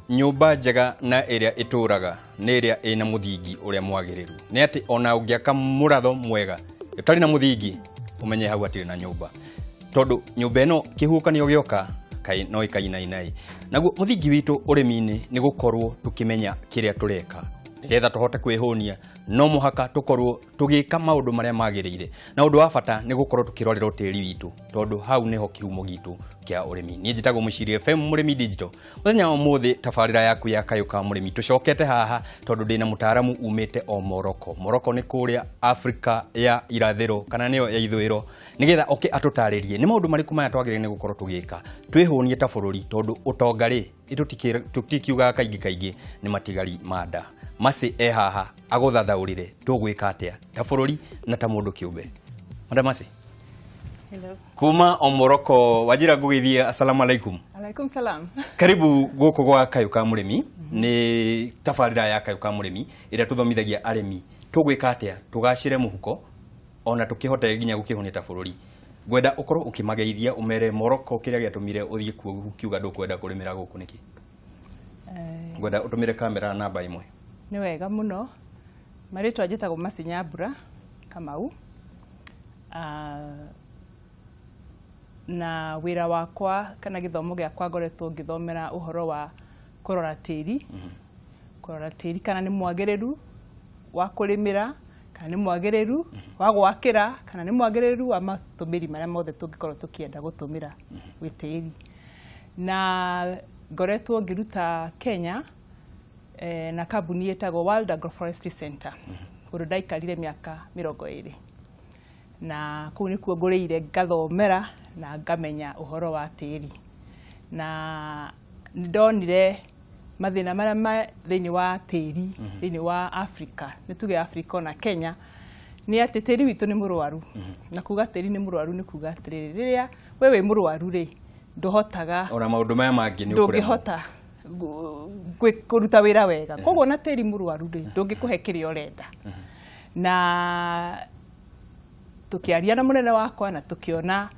Nyũmba njega na ĩrĩa ĩtũraga nĩ ĩrĩa ĩna mũthingi ũrĩa mwagĩrĩru. Nĩ atĩ ona ũngĩaka mũratho mwega ũtarĩ na mũthingi, ũmenye hau hatirĩ na nyũmba, tondũ nyũmba ĩno kĩhuhũkanio gĩoka kaĩ no ĩkainainai. Naguo mũthingi witũ ũrĩmi-inĩ nĩ gũkorwo tũkĩmenya kĩrĩa tũreka nĩgetha tũhote kwĩhũnia. No mũhaka tũkorwo tũgĩka maũndũ marĩa magĩrĩire, na ũndũ wa bata nĩ gũkorwo tũkĩrorerwo tĩri witũ, tondũ hau nĩho kĩhumo gitũ kĩa ũrĩmi. Niĩ njĩtagwo Mũciri FM Mũrĩmi Digital. Mũthenya wa ũmũthĩ tabarĩra yaku ya Kayũ ka Mũrĩmi tũcokete haha tondũ ndĩna mũtaaramu umĩte o Morocco. Morocco nĩ kũrĩa Afrika ya irathĩro kana nĩyo ya ithũĩro, nĩgetha oke atũtarĩrie nĩ maũndũ marĩkũ maya twagĩrĩire nĩ gũkorwo tũgĩka twĩhũnie ta bũrũri, tondũ ũtonga rĩ tũtikiugaga kaingĩ kaingĩ nĩ matigari ma nda. Mercy e haha agũthathaũrĩre tũgwĩka atĩa ta bũrũri na ta mũndũ kĩũmbe. Madam Mercy. Hello. Kuma o Morocco wajira ngũgeithie, assalamu alaikum. Alaikum salam. Karibu gũkũ gwa Kayũ ka Mũrĩmi. Nĩ tabarĩra ya Kayũ ka Mũrĩmi ĩrĩa tũthomithagia arĩmi tũgwĩka atĩa tũgacĩre mũhuko ona tũkĩhote nginya gũkĩhũnia ta bũrũri. Ngwenda ũkorwo ũkĩmageithia ũmere Morocco kĩrĩa gĩatũmire ũthiĩ kuo ũkiuga ndũkwenda kũrĩmĩra gũkũ nĩkĩ. Ngwenda ũtũmĩre kamera namba 1. Nĩ wega mũno. Marĩtwa njĩtagwo Mercy Nyambura Kamau. Na wĩra wakwa kana gĩthomo gĩakwa ngoretwo ngĩthomera ũhoro wa kũrora tĩri. Kũrora tĩri kana nĩ mwagĩrĩru wa kũrĩmĩra, kana nĩ mwagĩrĩru wa gwakĩra, kana nĩ mwagĩrĩru wa matũmĩri marĩa mothe tũngĩkorwo tũkĩenda gũtũmĩra gwĩ tĩri. Na ngoretwo ngĩruta Kenya na kambuni ĩtagwo World Agroforestry Center, kũndũ ndaikarire mĩaka 20, na kũu nĩkuo ngũrĩire ngathomera na ngamenya ũhoro wa tĩri. Na nĩ ndonire mathĩna marĩa ma thĩinĩ wa tĩri thĩinĩ wa Africa, nĩ tuge Africa ona Kenya, nĩ atĩ tĩri witũ nĩ mũrwaru. Na kuga tĩri nĩ mũrwaru nĩ kuga atĩrĩrĩ, rĩrĩa we wĩ mũrwaru rĩ, ndũhotaga ona maũndũ maya mangĩ nĩ ũkũremwo. Ndũngĩhota kũruta wĩra wega. Koguo na tĩri mũrwaru rĩ, ndũngĩkũhe kĩrĩa ũrenda. Na tũkĩaria na mũnene wakwa na tũkĩona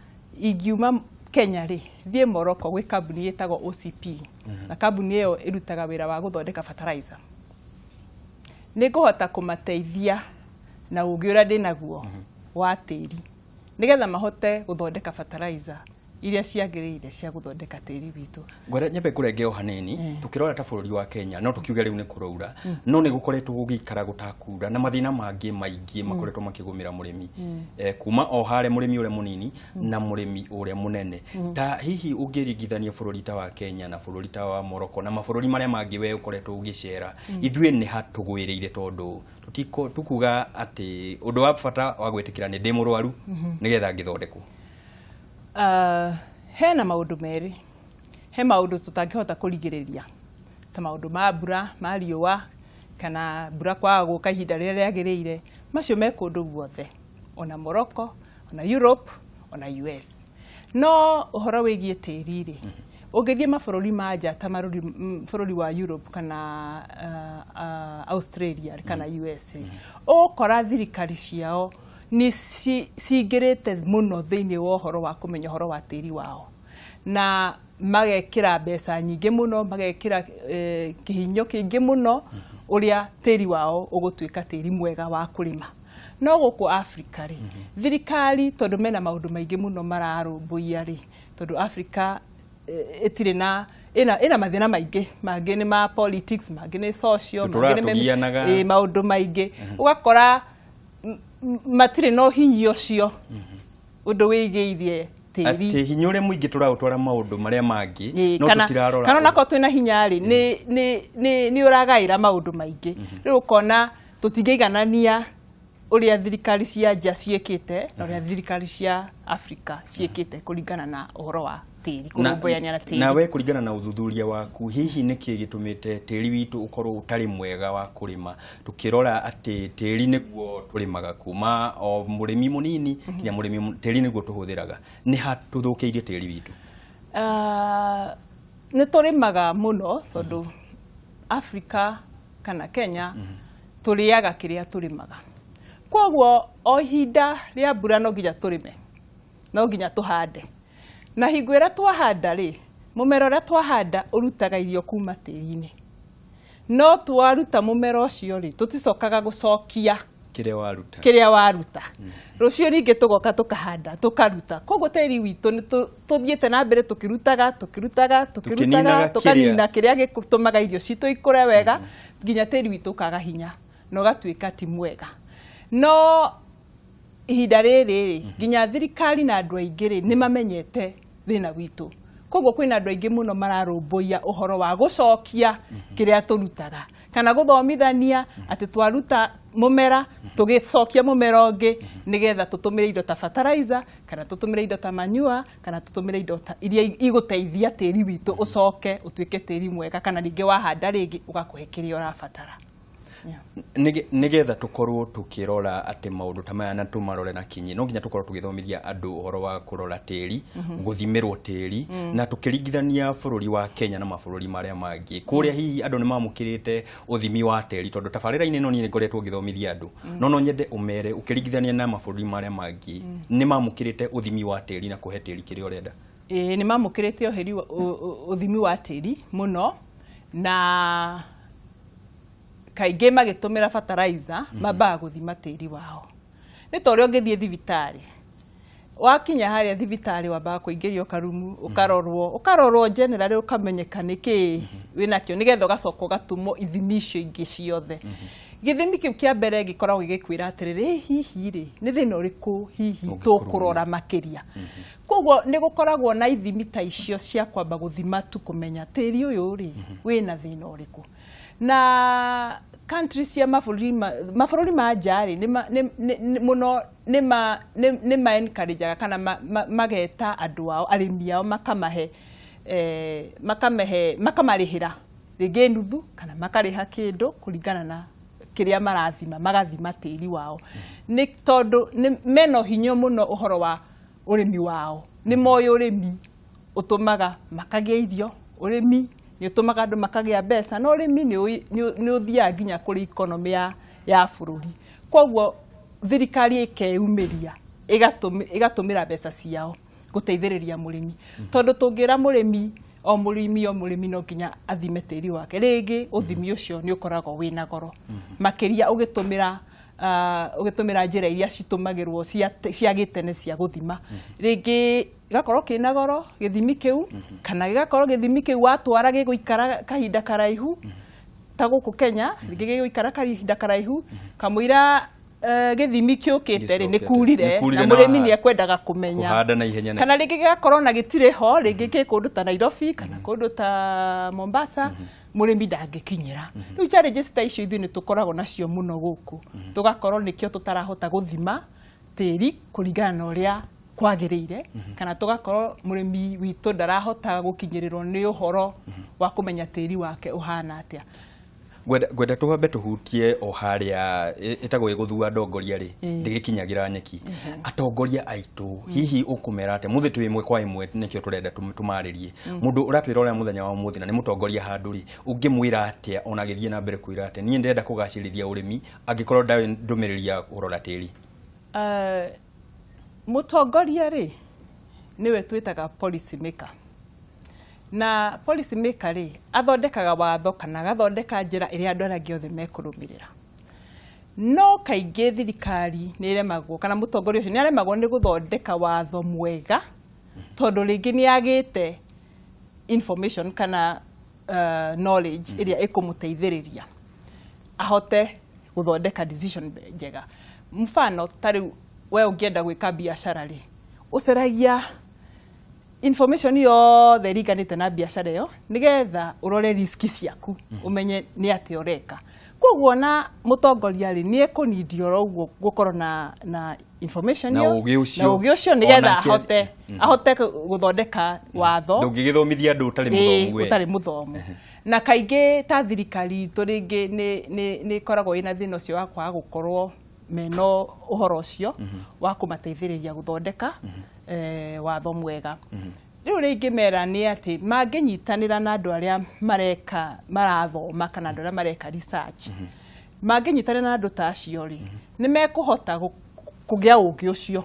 ingiuma Kenya rĩ, thiĩ Morocco gwĩ kambuni ĩtagwo OCP, na kambuni ĩyo ĩrutaga wĩra wa gũthondeka fertilizer, nĩ ngũhota kũmateithia na ũgĩ ũrĩa ndĩnaguo wa tĩri nĩgetha mahote gũthondeka fertilizer iria ciagĩrĩire cia gũthondeka tĩri witũ. Ngwenda nyambe kũrenge o hanini. Tukĩrora ta bũrũri wa Kenya, no tũkiuge rĩu nĩ kũraura, no nĩ gũkoretwo gũgĩikara gũtakura na mathĩna mangĩ maingĩ makoretwo makĩgũmĩra mũrĩmi, kuma o harĩa mũrĩmi ũrĩa mũnini na mũrĩmi ũrĩa mũnene. Ta hihi ũngĩringithania bũrũri ta wa Kenya na bũrũri ta wa Morocco na mabũrũri marĩa mangĩ we ũkoretwo ũgĩcera, ithuĩ nĩ hatũgwĩrĩire? Tondũ tũtiko tukuga atĩ ũndũ wa bata wa gwĩtĩkĩra nĩ ndĩ mũrwaru nĩgetha ngĩthondekwo. Hena maũndũ merĩ. He maũndũ tũtangĩhota kũrigĩrĩria ta maũndũ ma mbura, ma riũa, kana mbura kwaga gũka ihinda rĩrĩa rĩagĩrĩire. Macio me kũndũ guothe, ona Morocco, ona Europe, ona US. No ũhoro wĩgiĩ tĩri rĩ, ũngĩthiĩ mabũrũri ma nja ta bũrũri wa Europe kana Australia kana US, ũgũkora thirikari ciao nĩ cingĩrĩte mũno thĩinĩ wa ũhoro wa kũmenya ũhoro wa tĩri wao, na magekĩra mbeca nyingĩ mũno, magekĩra kĩhinyo kĩingĩ mũno ũrĩa tĩri wao ũgũtuĩka tĩri mwega wa kũrĩma. No gũkũ Africa rĩ, thirikari tondũ mena maũndũ maingĩ mũno mararũmbũiya rĩ, tondũ Africa ĩtirĩ na ĩna mathĩna maingĩ, mangĩ nĩ ma politics, mangĩ nĩ social, Tũtũraga mangĩ nĩ tũgianaga. Maũndũ maingĩ, ũgakora matirĩ na ũhinyi ũcio ũndũ wĩigĩirie tĩri. Atĩ hinya ũrĩa mũingĩ tũraũtwara maũndũ marĩa mangĩ, no kana tũtirarora kana onakorwo twĩna hinya rĩ, nĩ ũragaĩra maũndũ maingĩ. Rĩu ũkona tũtingĩiganania ũrĩa thirikari cia nja ciĩkĩte na ũrĩa thirikari cia Afrika ciĩkĩte kũringana na ũhoro wa tĩri, kũrũmbũyania na tĩri. Nawe kũringana na ũthuthuria waku, hihi nĩkĩ gĩtũmĩte tĩri witũ ũkorwo ũtarĩ mwega wa kũrĩma, tũkĩrora atĩ tĩri nĩguo tũrĩmaga kuma o mũrĩmi mũnini nginya mũrĩmi tĩri nĩguo tũhũthĩraga? Nĩ ha tũthũkĩirie tĩri witũ? Nĩ tũrĩmaga mũno tondũ Afrika kana Kenya tũrĩaga kĩrĩa tũrĩmaga, koguo o ihinda rĩa mbura no nginya tũrĩme, no nginya tũhande, na hingo ĩrĩa twahanda rĩ, Mũmera ũrĩa twahanda ũrutaga irio kuma tĩri-inĩ, no twaruta mũmera ũcio rĩ, tũticokaga gũcokia kĩrĩa waruta. Kĩrĩa waruta. Rũciũ rĩngĩ tũgoka tũkahanda, tũkaruta. Koguo tĩri witũ nĩ tũthiĩte na mbere tũkĩrutaga, tũkĩrutaga, tũkĩrutaga, tũkĩninaga. Tũkanina kĩrĩa gĩtũmaga irio citũ ikũre wega, nginya tĩri witũ ũkaga hinya na ũgatuĩka ti mwega. No ihinda rĩrĩ rĩ, nginya thirikari na andũ aingĩ rĩ, nĩ mamenyete thĩna witũ. Koguo kwĩna andũ aingĩ mũno mararũmbũiya ũhoro wa gũcokia kĩrĩa tũrutaga, kana gũthomithania atĩ twaruta mũmera tũgĩcokia mũmera ũngĩ, nĩgetha tũtũmĩre indo ta fertilizer, kana tũtũmĩre indo ta manure, kana tũtũmĩre indo ta iria igũteithia tĩri witũ ũcoke ũtuĩke tĩri mwega, kana rĩngĩ wahanda rĩngĩ ũgakũhe kĩrĩa ũrabatara. Yeah. Nĩgetha tũkorwo tũkĩrora atĩ maũndũ ta maya na tũmarore na kinyi, no nginya tũkorwo tũgĩthomithia andũ ũhoro wa kũrora tĩri, gũthimĩrwo tĩri, na tũkĩringithania bũrũri wa Kenya na mabũrũri marĩa mangĩ kũrĩa hihi andũ nĩ mamũkĩrĩte ũthimi wa tĩri, tondũ tabarĩra-inĩ ĩno niĩ nĩ ngoretwo ngĩthomithia andũ, no nyende ũmere ũkĩringithania na mabũrũri marĩa mangĩ nĩ mamũkĩrĩte ũthimi wa tĩri na kũhe tĩri kĩrĩa ũrenda. Ĩĩ, nĩ mamũkĩrĩte ũthimi wa tĩri mũno, na kaingĩ magĩtũmĩra fertilizer mambaga gũthima tĩri wao. Nĩ ta ũrĩa ũngĩthiĩ thibitarĩ, wakinya harĩa thibitarĩ wambaga kũingĩrio karumu, ũkarorwo generally, ũkamenyeka nĩkĩ wĩnakĩo, nĩgetha ũgacoka ũgatũmwo ithimi icio ingĩ ciothe. Gĩthimi kĩu kĩa mbere gĩkoragwo gĩgĩkwĩra atĩrĩrĩ, "Ĩ, hihi rĩ, nĩ thĩna ũrĩkũ hihi ũngĩkorwo tũkũrora makĩria?" Koguo nĩ gũkoragwo na ithimi ta icio cia kwamba gũthima tu, kũmenya tĩri ũyũ rĩ, wĩna thĩna ũrĩkũ. Na country cia mabũrũri ma nja rĩ, mũno nĩ ma encourage kana mageta andũ ao, arĩmi ao, makamahe makamarĩhĩra rĩngĩ nuthu kana makarĩha kĩndũ kũringana na kĩrĩa marathima, magathima tĩri wao, nĩ tondũ mena hinya mũno ũhoro wa ũrĩmi wao. Nĩ moĩ ũrĩmi ũtũmaga makagĩa irio, ũrĩmi nĩ ũtũmaga andũ makagĩa mbeca, na ũrĩmi nĩ ũthiaga nginya kũrĩ economy ya bũrũri. Koguo thirikari ĩkeyumĩria, ĩgatũmĩra mbeca ciao gũteithĩrĩria mũrĩmi, tondũ tũngĩra mũrĩmi, o mũrĩmi o mũrĩmi no nginya athime tĩri wake, rĩngĩ ũthimi ũcio nĩ ũkoragwo wĩna goro makĩria ũgĩtũmĩra njĩra iria citũmagĩrwo cia gĩtene cia gũthima. Rĩngĩ gĩgakorwo kĩna goro gĩthimi kĩu, kana gĩgakorwo gĩthimi kĩu watwara gĩgũikara kahinda karaihu. Ta gũkũ Kenya rĩngĩ gĩgũikara kahinda karaihu kamũira gĩthimi kĩũkĩte rĩ, nĩ gĩcokete. Kurire nĩ kurire na na mũrĩmi nĩ ekwendaga kũmenya kũhanda na ihenya kana rĩngĩ gĩgakorwo na gĩtirĩ ho, rĩngĩ kĩ kũndũ ta Nairobi kana kũndũ ta Mombasa, mũrĩmi ndangĩkinyĩra. Rĩu challenges ta icio ithuĩ nĩ tũkoragwo nacio mũno gũkũ, tũgakorwo nĩkĩo tũtarahota gũthima tĩri kũringana na ũrĩa kwagĩrĩire, kana tũgakorwo mũrĩmi witũ ndarahota gũkinyĩrĩrwo nĩ ũhoro wa kũmenya tĩri wake ũhana atĩa. Ngwenda tũhambe tũhutie o harĩa ĩtagwo ĩgũthua ndongoria rĩ, ndĩgĩkinyagĩra nyeki. Atongoria aitũ hihi ũkũmera atĩa mũthĩ twĩ ĩmwe kwa ĩmwe? Nĩkĩo tũrenda tũmarĩrie mũndũ ũratwĩrorera mũthenya wa ũmũthĩ na nĩ mũtongoria handũ rĩ, ũngĩmwĩra atĩa ona agĩthiĩ na mbere kwĩra atĩa, niĩ ndĩrenda kũgacĩrithia ũrĩmi, angĩkorwo ndarĩ ndũmĩrĩri ya kũrora tĩri? Mũtongoria rĩ, nĩwe twĩtaga policy maker, na policy maker rĩ, athondekaga watho kana agathondeka njĩra ĩrĩa andũ arĩa angĩ othe mekũrũmĩrĩra. No kaingĩ thirikari nĩ ĩremagwo, kana mũtongoria ũcio nĩ aremagwo nĩ gũthondeka watho mwega, tondũ rĩngĩ nĩ agĩte information kana knowledge ĩrĩa ĩkũmũteithĩrĩria ahote gũthondeka decision njega. Mfano, ta rĩu we ũngĩenda gwĩka biacara rĩ, ũcaragia information yothe ĩringanĩte na biacara ĩyo, nĩgetha ũrore risk ciaku, ũmenye nĩ atĩa ũreka. Koguo na mũtongoria rĩ, nĩ ekũnindi oro ũguo gũkorwo na information na ĩyo, ũgĩ ũcio. Na ũgĩ ũcio, nĩgetha onake ahote gũthondeka watho. Ndũngĩgĩthomithia andũ ũtarĩ Ĩĩ, mũthomu we. Ũtarĩ mũthomu. Na kaingĩ ta thirikari itũ rĩngĩ nĩ ĩkoragwo ĩna thĩna ũcio wa kwaga gũkorwo mena ũhoro ũcio wa kũmateithĩrĩria gũthondeka watho mwega. Rĩu rĩngĩ mera nĩ atĩ mangĩnyitanĩra na andũ arĩa mareka, marathoma, kana andũ arĩa mareka research, mangĩnyitanĩra na andũ ta acio rĩ, nĩ mekũhota kũgĩa ũũgĩ ũcio,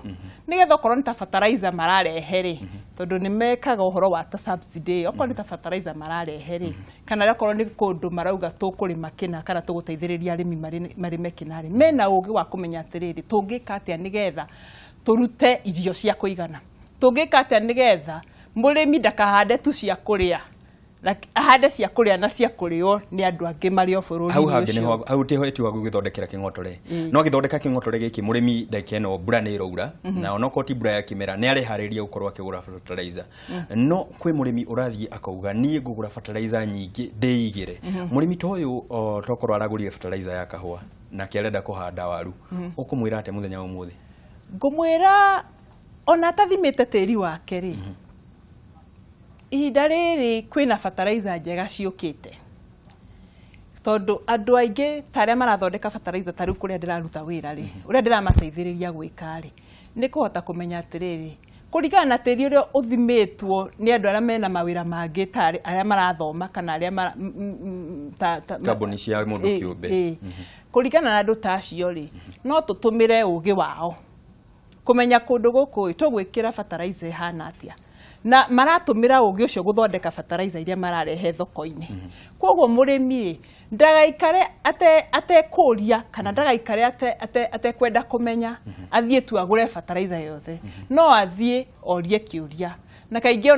nĩgetha okorwo nĩ ta fertilizer mararehe rĩ, tondũ nĩ mekaga ũhoro wa ta subsidy, okorwo nĩ ta fertilizer mararehe rĩ, kana okorwo nĩ kũndũ marauga tũkũrĩma kĩna kana tũgũteithĩrĩria arĩmi marĩme kĩna rĩ, mena ũũgĩ wa kũmenya atĩrĩrĩ, tũngĩka atĩa nĩgetha tũrute irio cia kũigana, tũngĩka atĩa nĩgetha mũrĩmi ndakahande tu cia kũrĩa, ahande cia kũrĩa na cia kũrĩo nĩ andũ angĩ marĩ o bũrũri-inĩ hau hangĩ nĩho hau tiho etiwa gũgĩthondekera kĩng'otore. No gĩthondeka kĩng'otore gĩkĩ mũrĩmi ndagĩka ĩno mbura nĩ ĩraura, na onokorwo ti mbura ya kĩmera nĩ areharĩria gũkorwo akĩgũra fertilizer. No kwĩ mũrĩmi ũrathiĩ akauga niĩ ngũgũra fertilizer nyingĩ ndĩigĩre. Mũrĩmi ta ũyũ tokorwo aragũrire fertilizer ya kahũa nake arenda kũhanda waru, ũkũmwĩra atĩa mũthenya wa ũmũthĩ? Ngũmwĩra ona atathimĩte tĩri wake rĩ, ihinda rĩrĩ kwĩna fertilizer njega ciũkĩte, tondũ andũ aingĩ ta arĩa marathondeka fertilizer ta rĩu kũrĩa ndĩraruta wĩra rĩ, ũrĩa ndĩramateithĩrĩria gwĩka rĩ, nĩ kũhota kũmenya atĩrĩrĩ, kũringana na tĩri ũrĩa ũthimĩtwo nĩ andũ arĩa mena mawĩra mangĩ ta arĩa marathoma kana arĩa kambuni cia mũndũ kĩũmbe, kũringana na andũ ta acio rĩ, no tũtũmĩre ũũgĩ wao kũmenya kũndũ gũkũ tũgwĩkĩra fertilizer ĩhana atĩa, na maratũmĩra ũũgĩ ũcio gũthondeka fertilizer iria mararehe thoko-inĩ. Koguo mũrĩmi ndagaikare atekũria kana ndagaikare atekwenda kũmenya, athiĩ tu agũre fertilizer yothe, no athiĩ orie kĩũria. Na kaingĩ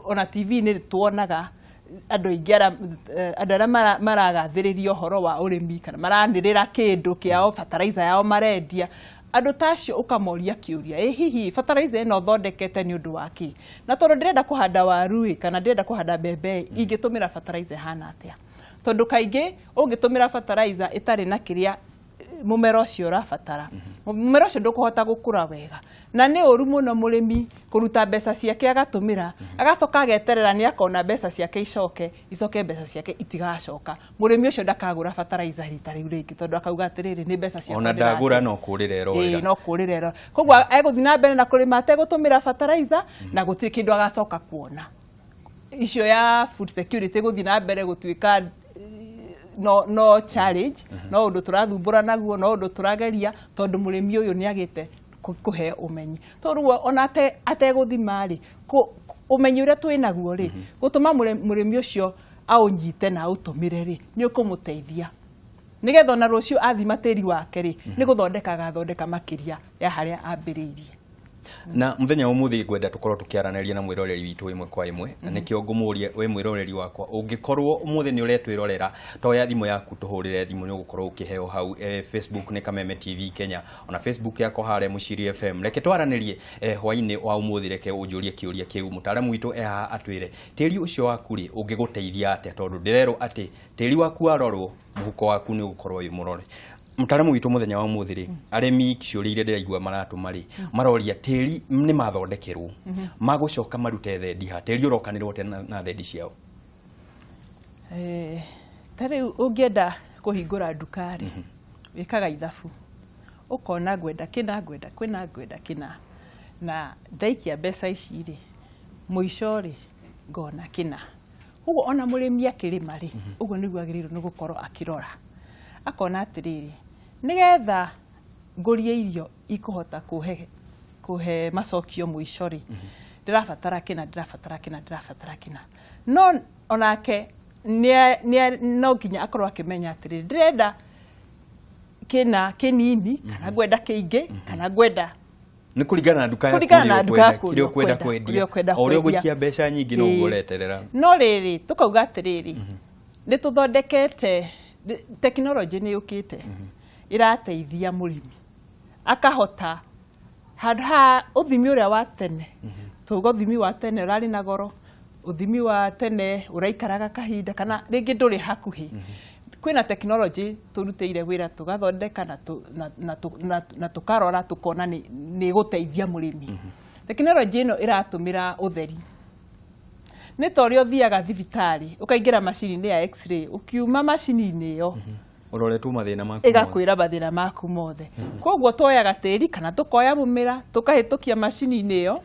ona TV-inĩ tuonaga andũ aingĩ andũ arĩa maragathĩrĩria ũhoro wa ũrĩmi kana maranĩrĩra kĩndũ kĩao, fertilizer yao marendia, andũ ta acio ũkamoria kĩũria, ĩ hihi fertilizer ĩno thondekete nĩ ũndũ wa kĩ? Na tondũ ndĩrenda kũhanda waru ĩ, kana ndĩrenda kũhanda mbembe, ingĩtũmĩra fertilizer ĩhana atĩa? Tondũ kaingĩ ũngĩtũmĩra fertilizer ĩtarĩ na kĩrĩa mũmera ũcio ũrabatara, mũmera ũcio ndũkũhota gũkũra wega. Na nĩ ũru mũno mũrĩmi kũruta mbeca ciake agatũmĩra, agacoka ageterera nĩ akona mbeca ciake icoke, icoke mbeca ciake itigacoka. Mũrĩmi ũcio ndakagũra fertilizer rita rĩu rĩngĩ, tondũ akauga atĩrĩrĩ, nĩ mbeca ciakwa ona ndagũra no kũrĩra ĩrorĩra. No kũrĩra ĩrorĩra. Koguo egũthiĩ na mbere na kũrĩma ategũtũmĩra fertilizer, na gũtirĩ kĩndũ agacoka kuona. Icio ya food security gũthiĩ na mbere gũtuĩka no challenge, no ũndũ tũrathumbũra naguo, no ũndũ tũrageria, tondũ mũrĩmi ũyũ nĩ agĩte kũheo ũmenyi. Tondũ ona ategũthima rĩ, ũmenyi ũrĩa twĩ naguo rĩ, gũtũma mũrĩmi ũcio aũnyite na aũtũmĩre rĩ, nĩ ũkũmũteithia nĩgetha ona rũciũ athima tĩri wake rĩ, nĩ gũthondeka agathondeka makĩria ya harĩa ambĩrĩirie. Na muthenya umuthi ngwenda tukorwo tukiaranĩria na mwiroreri witũ ĩmwe kwa ĩmwe, na nĩkĩo ngũmũria we mwiroreri wakwa, ũngĩkorwo umuthi nĩ ũretwĩrorera, toya thimũ yaku tũhũrĩre thimũ, nĩ ũgũkorwo ũkĩheo hau Facebook nĩ Kameme TV Kenya, ona Facebook yakwa harĩa Mũciri FM. Reke twaranĩrie hwainĩ wa umuthi, reke ũnjũrie kĩũria kĩu mũtaaramu witũ e haha atwĩre tĩri ũcio waku rĩ ũngĩgũteithia atĩa, tondũ ndĩrerwo atĩ tĩri waku warorwo mũhuko waku nĩ ũgũkorwo wĩ mũrore. Mtaalamu witũ muthenya wa umuthi ri, arĩmi ciũria iria ndĩraigua maratũma rĩ, maroria tĩri nĩ mathondekerwo magũcoka marute thendi ha, tĩri ũrokanĩrwo atĩa na thendi ciao? Ta rĩu ũngĩenda kũhingũra nduka rĩ, wĩkaga ithabu, ũkona ngwenda kĩna, ngwenda kwĩna, ngwenda kĩna, na ndaikia mbeca ici rĩ, mũico rĩ ngona kĩna. Ũguo ona mũrĩmi akĩrĩma rĩ, ũguo nĩguo agĩrĩirwo nĩ gũkorwo akĩrora, akona atĩrĩrĩ, nĩgetha ngũrie irio ikũhota kũhe macokio mũico rĩ, ndĩrabatara kĩna, ndĩrabatara kĩna, ndĩrabatara kĩna. No onake no nginya akorwo akĩmenya atĩrĩrĩ, ndĩrenda kĩna kĩnini kana ngwenda kĩingĩ kana ngwenda nĩ kũringana na nduka yaku kĩrĩa ũkwenda kwendia, o ũrĩa ũgũikia mbeca nyingĩ noguo ũreterera. No rĩrĩ tũkauga atĩrĩrĩ, nĩ tũthondekete tekinoronjĩ nĩ yũkĩte ĩrateithia mũrĩmi akahota handũ ha ũthimi ũrĩa wa tene, tuga ũthimi wa tene ũrarĩ na goro, ũthimi wa tene ũraikaraga kahinda kana rĩngĩ ndũrĩ hakuhĩ. Kwĩna tekinoronjĩ tũrutĩire wĩra tũgathondeka na tũkarora tũkona nĩ ĩgũteithia mũrĩmi. Tekinoronjĩ ĩno ĩratũmĩra ũtheri. Nĩ ta ũrĩa ũthiaga thibitarĩ ũkaingĩra macini-inĩ ya x-ray, ũkiuma macini-inĩ ĩyo ũroretwo mathĩna maku, ĩgakwĩra mathĩna maku mothe. Koguo tuoyaga tĩri kana tũkoya mũmera tũkahĩtũkia macini-inĩ ĩyo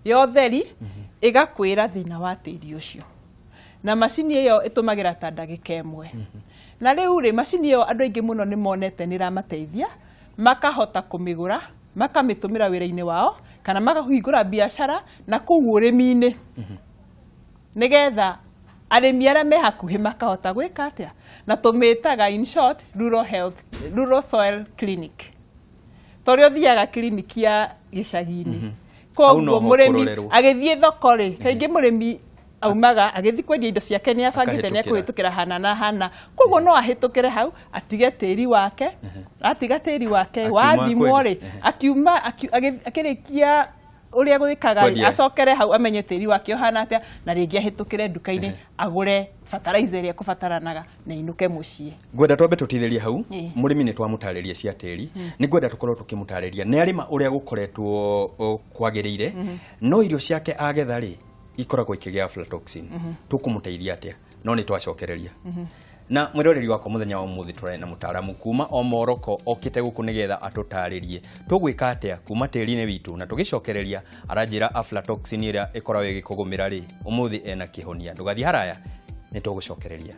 ya ũtheri, ĩgakwĩra thĩna wa tĩri ũcio. Na macini ĩyo ĩtũmagĩra ta ndagĩka ĩmwe. Na rĩu rĩ, macini ĩyo andũ aingĩ mũno nĩ monete nĩ ĩramateithia, makahota kũmĩgũra Makamĩtũmĩra wĩra-inĩ wao kana makahingũra biacara na kũu ũrĩmi-inĩ, nĩgetha arĩmi arĩa me hakuhĩ makahota gwĩka atĩa. Na tũmĩtaga in short rural health, rural soil clinic, torĩa ũthiaga kiriniki ya gĩcagi-inĩ. Hau no Koguo ho mũrĩmi kũrorerwo. agĩthiĩ thoko rĩ, kaingĩ mũrĩmi aumaga agĩthiĩ kwendia indo ciake nĩ abangĩte nĩ Akahĩtũkĩra. ekũhĩtũkĩra hana na hana, koguo no ahĩtũkĩre hau atige tĩri wake, atiga tĩri wake Akiuma wathimwo rĩ, kwendia. akiuma akĩrĩkia ũrĩa gwĩkaga rĩ, Kwendia. acokere hau amenye tĩri wake ũhana atĩa, na rĩngĩ ahĩtũkĩre nduka-inĩ agũre fertilizer ĩrĩa ĩkũbataranaga na inũke mũciĩ. Ngwenda twambe tũtithĩrie hau. Ĩĩ. Mũrĩmi nĩ twamũtarĩria cia tĩri, nĩ ngwenda tũkorwo tũkĩmũtarĩria nĩ arĩma ũrĩa gũkoretwo kwagĩrĩire, no irio ciake agetha rĩ ikoragwo ikĩgĩa aflatoxin. Tũkũmũteithia atĩa? No nĩ twacokereria na mwĩroreri wakwa mũthenya wa ũmũthĩ tũrarĩ na mũtaaramu kuma o Moroko okĩte gũkũ nĩgetha atũtarĩrie tũgwĩka atĩa kuma tĩri-inĩ witũ, na tũgĩcokereria aranjĩra aflatoxin ĩrĩa ĩkoragwo ĩgĩkũgũmĩra rĩ, ũmũthĩ ena kĩhonia. Ndũgathiĩ haraya, nĩ tũgũcokereria.